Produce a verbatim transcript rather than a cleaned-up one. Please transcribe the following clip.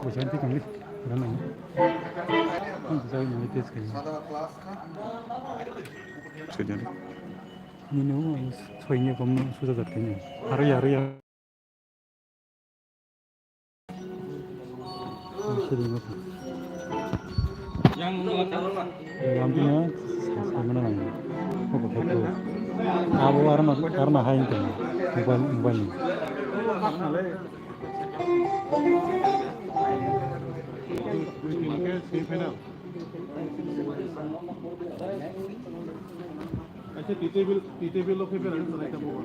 Jangan tik kami, jangan lagi. Kan bisa ini tes kayaknya. Sudah. Ini nu, soalnya kamu sudah terkena. Hari hari ya. Yang mana lagi? Apa kata? Abu arma arma hai itu. Mobile mobile. Acha, T T B, T T B lo khe berani salai tamo.